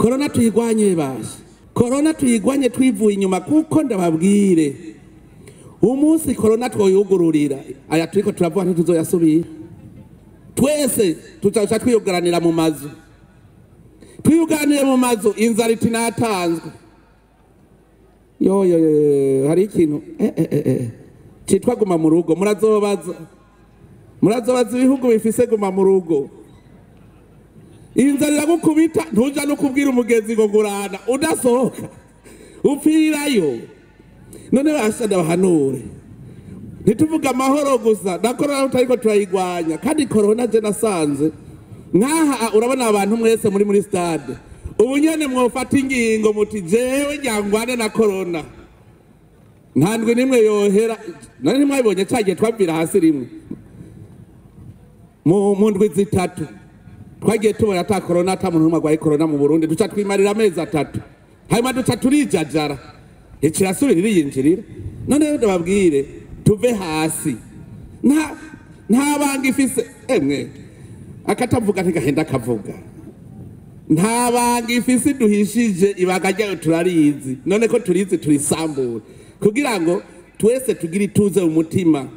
Korona tuyigwanye basha, korona tuyigwanye twivuye inyuma, kuko ndababwire umunsi korona twoyugururira aya turiko turavuga ntituzoyasubira. Twese tuzaca twiyugaranira mu mazu, twiyugaranire mu mazu, inzara iti natanzwe. Yo yo yo, hari ikintu citwa guma mu rugo. Murazobaza, murazobaza ibihugu bifise guma mu rugo. Inzara iragukubita, ntuja no kubwira umugenzi ngo ngurana, udasohoka upfirayo. None basha ndabahanure, ntituvuge amahoro gusa na korona tutariko turayigwanya. Kandi korona je nasanze nkaha, urabona abantu mwese muri stade ubu nyene mwofata ingingo muti jewe njyangwane na korona, nta ndwi nimwe yohera. None ntimwabibonye cagiye twabvira hasi rimwe mu ndwi zitatu twagiye tubona ata korona, ata muntu n'umwe agwaye korona mu Burundi, duca twimarira amezi 3, hanyuma duca turijajara, ikirasubira iriyinjirira. None rero ndababwire tuve hasi, nta banga ifise emwe, akatavuga ntigahenda akavuga. Nta banga ifise duhishije, ibanga ryayo turarizi. None ko turizi turisambure kugira ngo twese tugire ituze mu mutima.